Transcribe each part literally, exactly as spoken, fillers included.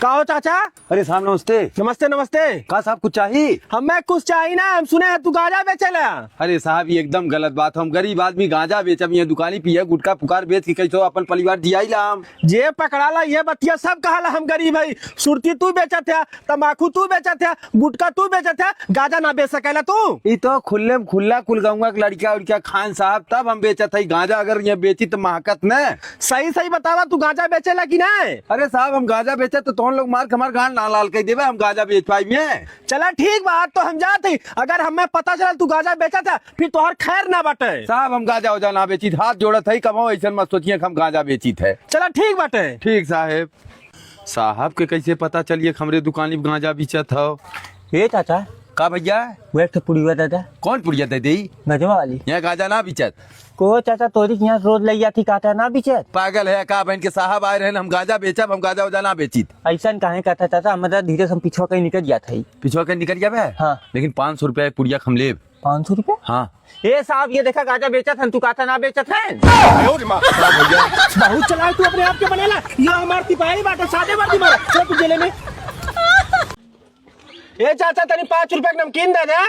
का हो चाचा? अरे साहब नमस्ते। नमस्ते, नमस्ते। का साहब कुछ चाही? हमें कुछ चाही ना, हम सुने हैं तू गांजा बेचेला। अरे साहब, ये एकदम गलत बात। हम गरीब आदमी गांजा बेचब, ये दुकानी पिए गुटखा फुकार बेच के कैसे अपन परिवार जियाई ला हम? जे पकड़ाला ये बतिया सब कहाला हम गरीब है। सुरती तू बेचत है, तंबाकू तू बेचत है, गुटखा तू बेचत है, गांजा ना बेच सकेला तू? ई तो खुल्ले में खुल्ला कुल गौवा के लड़किया उड़किया खान साहब, तब हम बेचत है गांजा। अगर ये बेची तो महकत न। सही सही बतावा, तू गांजा बेचेला कि नहीं? अरे साहब, हम गांजा बेचत तो तोहन लोग मार के हमार गांड लाल लाल कर देबे, हम गांजा बेच पाई में। चला ठीक बा, आज तो हम जात हई। अगर हमें पता चला तू गांजा बेचत है, फिर तोहर खैर ना बाटे। साहब, हम गांजा उजा ना बेचित, हाथ जोड़त हई, कबो ऐसन मत सोचिए कि हम गांजा बेचित है। चला ठीक बाटे। ठीक साहेब। साहब के कैसे पता चलिए कि हमरे दुकानी पे गांजा बेचत हौ? ए चाचा। का भैया? वो एक ठे पुड़िया दे दे। कौन पुड़िया दे दे? गजवा वाली। यहाँ गांजा ना बेचत। को चाचा, तोरी के यहाँ रोज लइया थी, कहता ना बेचत। पागल है का? बहन के साहब आए रहे, हम गांजा बेचब, हम गांजा उजा ना बेचित। ऐसन काहे कहता चाचा? हम तो धीरे से हम पिछुआ कहीं निकल जात है। पिछुआ कहीं निकल जाबे? हाँ। लेकिन पाँच सौ रुपया एक पुड़िया के हम लेब। पाँच सौ रुपया? हाँ। ए साहब, ये देखा गांजा बेचत हन, तू कहता ना बेचत है। बहुत चलाक तू अपने आप के बनेला। ये हमार सिपाही बाटे, सादे वर्दी मारा। चल तू जेले में। ए चाचा, तनी पाँच रुपया के नमकीन दे दे।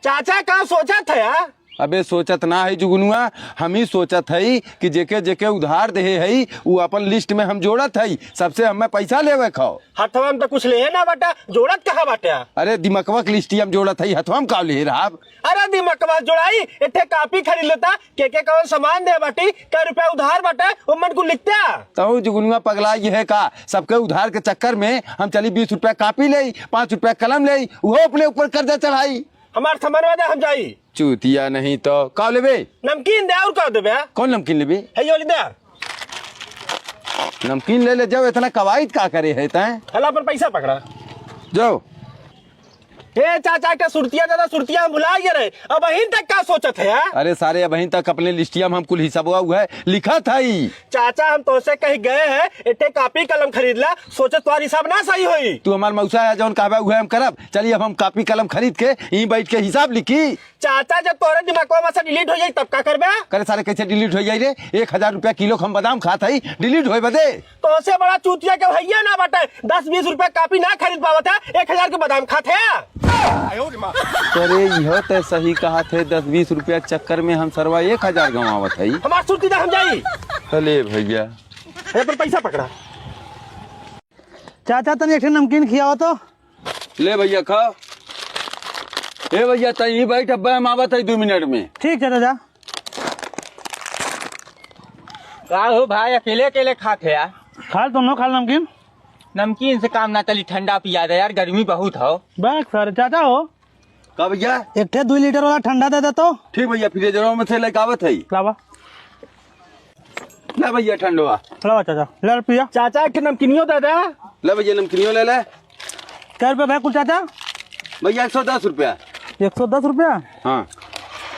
चाचा, का सोचत है यार? अबे सोचत ना है जुगनुआ, हम ही सोचत हई कि जेके जेके उधार देहे हई, उ अपन लिस्ट में हम जोड़त हई, सबसे हमें पैसा लेवे खाओ। हथवा में तो कुछ लेहे ना बाटा, जोड़त कहाँ बाटे? अरे दिमकवा के लिस्टिया में जोड़त हई, हथवा में का लेहे रहब? अरे दिमकवा जोड़ाई, एठे कापी खरीद लेता, के के कौन सामान दे बाटी, कै रुपया उधार बाटे, ओमन कुल लिखता। तहु जुगनुआ पगला ये है का? सबके उधार के चक्कर में हम चली बीस रुपया कापी लेई, पाँच रुपया कलम लेई, उहो अपने ऊपर कर्जा चढ़ाई। हमार सामान वादा हम जाई। चूतिया नहीं तो। का लेबे? नमकीन दे, और का देबे? कौन नमकीन लेबे? है ये वाली दे। नमकीन ले ले जाओ, इतना कवायद का करे है तैं? हला अपन पैसा पकड़ा। जाओ। ए चाचा, के सुरतिया दादा, सुरतिया हम भुला गए रहे। अबहिन तक का सोचत है, यार? अरे सारे, अबहिन तक अपने लिस्टिया में हम कुल हिसाबवा उहे लिखत हई। चाचा, हम तोसे कही गए हैं, एठे कापी कलम खरीद ला, सोचे तुम्हार हिसाब ना सही होई। तू हमार मौसा है, जौन कहबे उहे हम करब। चलिए, अब हम कापी कलम खरीद के यहीं बैठ के हिसाब लिखी। चाचा, जब तोरे दिमागवा में से डिलीट हो जाई, तब का करबे? करे सारे, कैसे डिलीट हो जाई रे? एक हजार रुपया किलो के हम बादाम खात हई, डिलीट होए बदे? तोसे बड़ा चूतिया के भैया ना बाटे, दस बीस रुपया कापी ना खरीद पावत है, एक हजार के बादाम खात है। अरे, इहो ते सही कहत है, दस बीस रुपया के चक्कर में हम सरवा एक हजार गंवावत हई। हमार सुरती दा, हम जाई। अले भैया। ए, पर पैसा पकड़ा। चाचा, तनी एक ठे नमकीन खियावा तो। ले भैया, खा। ए भैया, तई ही बैठ, अब्बे हम आवत हई दू मिनट में। ठीक चाचा, जा। का हो भाई, अकेले अकेले खात है यार? खा ल, तुम खा ल नमकीन। नमकीन से काम ना चली, ठंडा पिया दे यार, गर्मी बहुत हो। बस सर, चाचा हो। का भैया? एक ठे दुई लीटर वाला ठंडा दे दे तो। ठीक भैया, फ्रीजरवा में से लेके आवत है। लावा। ले भैया ठंडवा। लावा चाचा, ले पिया। चाचा, एक ठे नमकीनियो दे दे। ले भैया, नमकीनियो ले ले। कै रुपया भैया कुल चाचा? भैया, एक सौ दस रुपया। एक सौ दस रुपया? हाँ।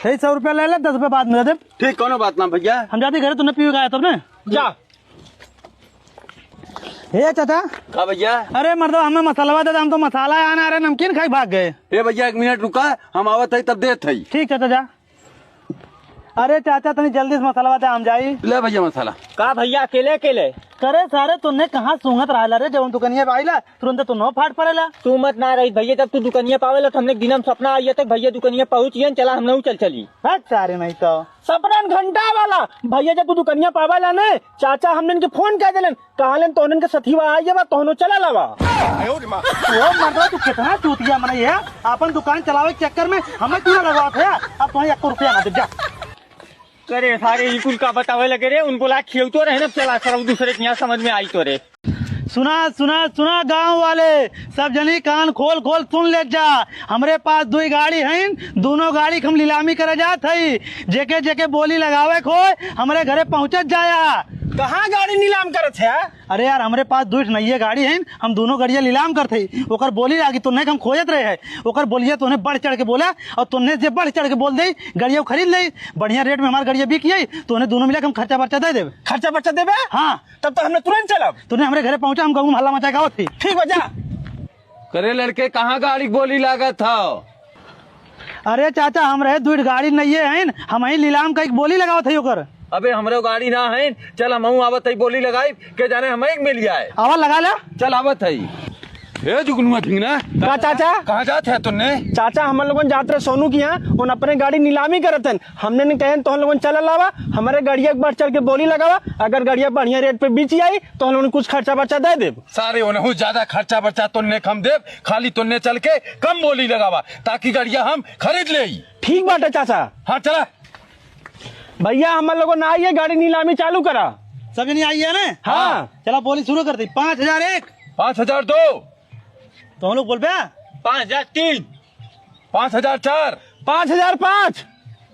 यही सौ रुपया ले ले, दस रुपया बाद में दे दे। ठीक, कौनो बात ना भैया। हम जाती घरे, तूने पी के आया तब ने। जा। हे चाचा। का भैया? अरे मर्दवा, हमें मसालवा दे दे, हम तो मसाला आना, अरे नमकीन खाई भाग गए। ए भैया, एक मिनट रुका, हम आवत हई तब देत हई। ठीक चाचा, जा। अरे चाचा, तनी जल्दी से मसालवा दे, हम जाई। ले भैया मसाला। का भैया, अकेले अकेले? करे सारे, तूने कहाँ सूंघत रहला रे, जब हम दुकनिया पे आइला, तुरंत तू नो फाट पड़ेला। तू मत ना रही भैया, जब तू दुकनिया पावेला तो हमने दिनम सपना आई है तक भैया दुकनिया पहुँचिए, चला हम नहीं चल चली। हट सारे, नहीं तो। सपना घंटा वाला भैया, जब तू दुकनिया पावेला ने, चाचा हमने इनके फोन कर देलन, कहलेन तोहनन के सथीवा आई बा, तोहनो चला लावा। ओ मर्दवा, तू कितना चूतिया मनई है, अपन दुकान चलावे के चक्कर में हमें क्यों लगवात है? अब तुम्हें एक रुपया ना दे, जा। करे सारे, ई कुल का बतावे लगे रे, उन बोला खियौतो रहे ना, चला सरऊ दूसरे के यहाँ समझ में आई तो रे। सुना, सुना, सुना गाँव वाले, सब जनी कान खोल खोल सुन ले जा। हमरे पास दुई गाड़ी हईन, दोनों गाड़ी के हम नीलामी करे जात हई। जेके जेके बोली लगावे के होय, हमरे घरे पहुँचत जाया। कहाँ गाड़ी नीलाम करत है? अरे यार, हमरे पास दुई ठे नइये गाड़ी हईन, हम दोनों गड़िया नीलाम करत हई। ओकर बोली लागी तोहने के हम खोजत रहे हैं, ओकर बोलिया तोहने बढ़ चढ़ के बोला, और तोहने जे बढ़ चढ़ के बोल दे, गड़िया खरीद ले, बढ़िया रेट में हमार गड़िया बिक जाई, तोहने दोनों मिला के हम खर्चा बर्चा दे देब। खर्चा बर्चा देबे? हाँ। तब तो हमने तुरंत चलब। तूने हमरे घरे पहुंचा, हम गऊ में हल्ला मचा के आवत ही। ठीक बा, जा। करे लड़के, कहाँ गाड़ी के बोली लागत हौ? अरे चाचा, हम रहे दुई गाड़ी नइये हईन, हम ही लीलाम कई बोली लगावत हई ओकर। अबे हमरो गाड़ी ना है, चल हमहू आवत है, बोली लगाई के जाने हम एक मिल जाए। आवा लगा ला। चल आवत है। ए जुगनुआ ढिंगना। का चाचा? कहाँ जात है तूने? चाचा हमन लोगन जात रहे सोनू की यहाँ, उन अपने गाड़ी नीलामी करत हन। हमने ने कहन तोहन लोगन चल लावा, हमारे गाड़िया एक बार चल के बोली लगावा, अगर गाड़िया बढ़िया रेट पे बिच आई तो हम लोगन कुछ खर्चा बर्चा दे देब। सारे ओनहू ज्यादा खर्चा बर्चा तोन्ने कम देब, खाली तोन्ने चल के कम बोली लगावा ताकि गाड़िया हम खरीद ले। ठीक बाटे चाचा। हाँ चला। भैया हमन लोगन ना आइए, गाड़ी नीलामी चालू करा। सब जनी आइए ना? हाँ। चला बोली शुरू कर दी। पाँच हजार एक। पाँच हजार दो। तो हम लोग बोल बे। पाँच हजार तीन। पाँच हजार चार। पाँच हजार पाँच।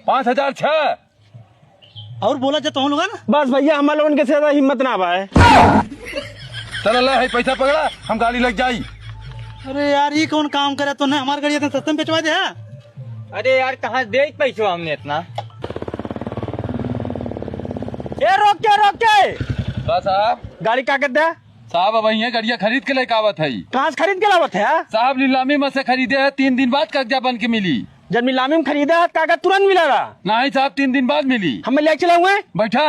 पाँच हजार छह। और बोला जा तो हम लोगन। बस भैया हमन लोगन के से ज्यादा हिम्मत ना बा। चला ले है पैसा पकड़ा, हम गाड़ी लग जाई। अरे यार, ये कौन काम करे तूने? हमार गाड़ी इतना सस्ते में बेचवा दे है? अरे यार, कहाँ दे पैसा हमने इतना? ए, रोक के, रोक के। का साहब? गाड़ी कागज दे। साहब, अब यहीं गड़िया खरीद के लेके आवत है। कहाँ से खरीद के लावत है? साहब, नीलामी में से खरीदे है, तीन दिन बाद कागजा बन के मिली। जब नीलामी में खरीदे है, कागज तुरंत मिलेला? नहीं साहब, तीन दिन बाद मिली। हम ले चलाऊंगे। बैठा।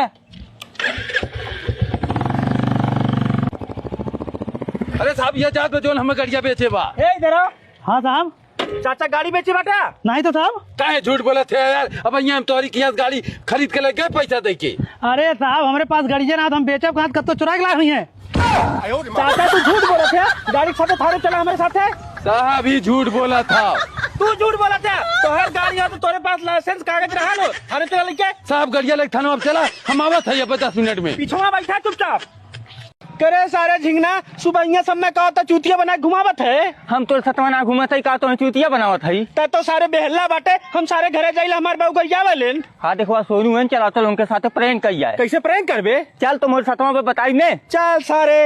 अरे साहब, ये जात बा जौन हमें गड़िया बेचे बा। ए, इधर आओ। हाँ साहब। चाचा गाड़ी बेचे बाटा? नहीं तो साहब। काहे झूठ बोलत है यार? अब यहाँ हम तोहरी किहाँ से गाड़ी खरीद के लग गए पैसा दे के। अरे साहब, हमरे पास गाड़िया ना, तो हम बेचब कहाँ, कत्तो चुरा के लाए हुई हैं। चाचा तू झूठ बोलत है, गाड़ी के साथे थारे चला हमरे साथे। साहब ही झूठ बोलत है। तू झूठ बोलत है, तोहर गाड़ी है तो तोरे पास लाइसेंस कागज रहा लो, थारे चला लेके। साहब गड़िया लेके थाना अब चला, हम आवत है ये दस मिनट में। पीछवा बैठा चुपचाप। करे सारे झिंगना, सुबहिया सब में का होता चूतिया बना के घुमावत है। हम तोर सतवा ना घूमत हई, का तोहे चूतिया बनावत हई? त तो सारे बेहला बाटे, हम सारे घरे जाइला, हमार बहू गरियावे लेन। हाँ देखवा सोनू है, चला चल उनके साथे prank कइल जाए। कैसे prank करबे? चल तो मोर सतवा पे बताई ने। चल सारे।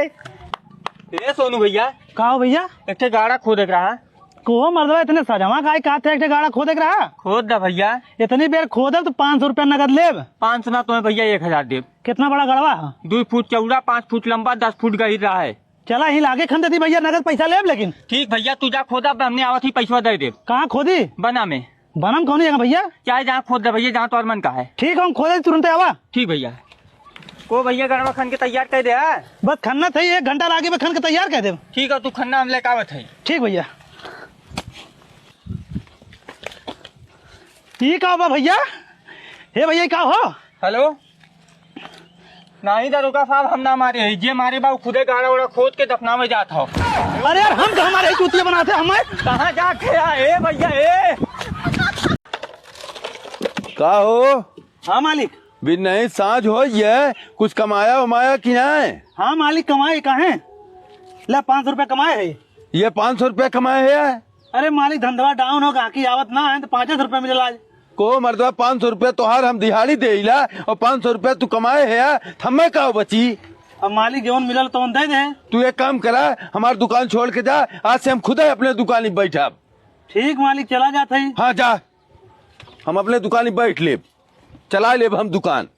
ए सोनू भैया। का हो भैया? एक ठे गाड़ा खोदे के रहा। को मर्दवा इतने सजवा का है, का थे एक ठे गाड़ा खोदे के रहा? खोद दा भैया। इतनी बेर खोदब तो पाँच सौ रुपया नगद लेब। पाँच सौ ना तोहे भैया, एक हजार देब। कितना बड़ा गड़वा है? दुई फुट चौड़ा, पाँच फुट लंबा, दस फुट गहिर रहा है। चला, ही लागे खन देती भैया, नगद पैसा लेब लेकिन। ठीक भैया, तू जा खोदा, हमने आवत ही पैसवा दे देब। कहाँ खोदी? बना में। बना में कौन जगह भैया? चाहे जहाँ खोद दे भैया, जहाँ तोर मन का है। ठीक, हम खोदे तुरंत आवा। ठीक भैया। को भैया गड़वा खन के तैयार कर दे, हाँ? बस खन्ना था, एक घंटा लागे, बस खन के तैयार कर दे। ठीक है, तू खन्ना हम लेके आवत है। ठीक भैया। ई का बा भैया? हे भैया, ई का हो? हेलो। नाही दरोगा साहब, हम ना मारे हई, जे मारे बा उ खुदे गाड़ा उड़ा खोद के दफनावे जात हौ। अरे यार, हम कहाँ मारे हई, चूतिया बनाते हमें? कहाँ जात है यार, ए भैया, ए? का हो? हाँ मालिक। बिन नहीं साँझ होइ है, कुछ कमाया उमाया कि नाहीं? हाँ मालिक, कमाए काहे? ले, पाँच सौ रुपया कमाए है। ये पाँच सौ रुपया कमाए है? अरे मालिक, धंधवा down हो, गाहकी आवत ना है, तो पाँचे सौ रुपया मिलेला आज। को मर्दवा, पाँच सौ रुपया तोहार हम दिहाड़ी देइला और पाँच सौ रुपया तू कमाए है, थम्मे का बची? अब मालिक जौन मिलल तौन दे दे। तू एक काम करा, हमार दुकान छोड़ के जा, आज से हम खुदे अपने दुकान पे बैठब। ठीक मालिक, चला जात हई। हाँ जा, हम अपने दुकान पे बैठ लेब, चला लेब हम दुकान।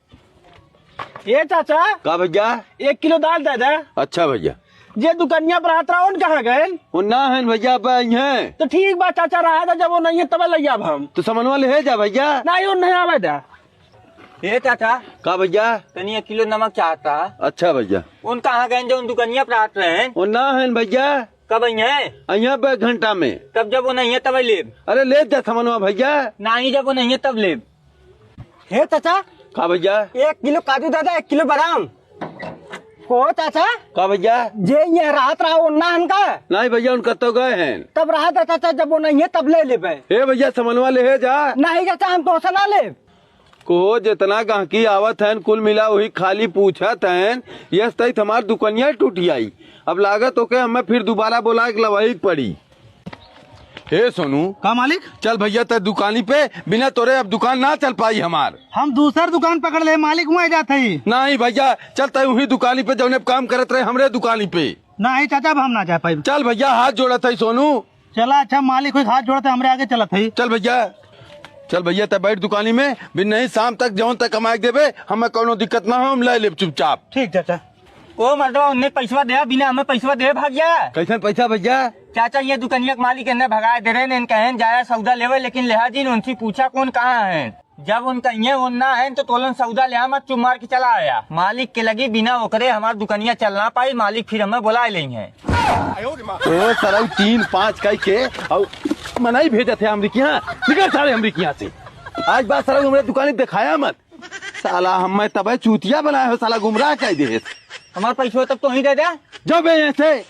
ए चाचा। का भैया? एक किलो दाल दे दे। अच्छा भैया। जे दुकनिया पर रहत रहा, उन कहाँ गएन? वो ना हन भैया, अब आई हैं। तो ठीक बा चाचा, रहा था, जब वो नहीं है तब ले आब हम। तो समनवा ले जा भैया। नहीं, उन नहीं आवे दे। ए चाचा। का भैया? तनी एक किलो नमक चाहता। अच्छा भैया। उन कहाँ गएन जो उन दुकनिया पर रहत रहे? वो ना हन भैया। कब आई हैं? आई हैं बे घंटा में। तब जब वो नहीं है तब लेब। अरे ले जा समनवा भैया। नहीं, जब वो नहीं है तब लेब। हे चाचा। का भैया? एक किलो काजू दे दे, एक किलो बादाम। को चाचा? का भैया? जे ये रहत रहा वो ना हन का? नहीं भैया, उनका तो गए हैं। तब रहा था चाचा, जब वो नहीं है तब ले लेबे। हे भैया, समनवा ले हे जा। नहीं चाचा, हम तोसे ना लेब। को जितना गाहकी आवत हैं, कुल मिला वही खाली पूछत हैं, यस तई हमार दुकनिया टूट जाई। अब लागत ओके हमें फिर दोबारा बोला के लवाई के पड़ी। हे सोनू। का मालिक? चल भैया, ते दुकानी पे, बिना तोरे अब दुकान ना चल पाई हमार। हम दूसर दुकान पकड़ ले मालिक, वहीं जात हई। नहीं भैया, चल ते वही दुकानी पे, जौने काम करत रहे हमरे दुकानी पे। नहीं चाचा, अब हम ना जा पाई। चल भैया, हाथ जोड़त हई सोनू। चला अच्छा मालिक, कोई हाथ जोड़त है, हमरे आगे चलत हई। चल भैया, चल भैया, ते बैठ दुकानी में, बिन नहीं शाम तक जौन ते कमाए के देबे, हमें कौनो दिक्कत ना हो, हम ले लेब चुपचाप। ठीक चाचा। ओ मर्दवा, उन्हें पैसवा दे, बिना हमें पैसवा दे भाग जा। कैसन पैसा भैया? चाचा, ये दुकनिया के मालिक इन्हें भगाए दे रहे, इन्हें कहें जाया सौदा लेवे, लेकिन लेहा जी ने उनसे पूछा कौन कहाँ है। जब उनका ये ओन ना है तो तोलन सौदा ले आ, मत चुप मार के चला आया। मालिक के लगी बिना ओकरे हमार दुकनिया चल ना पाई, मालिक फिर हमें बुलाए लेइहैं। ओ सरऊ, तीन पाँच कई के अउ मनई भेजत है हमरी किहाँ। निकल सारे हमरी किहाँ से। आज बाद सरऊ हमरे दुकानी देखाया मत। साला हमें तबे चूतिया बनाए हो, साला गुमराह कइ दे। हमार पैसवा तब तोहीं दे दे। जब यहाँ से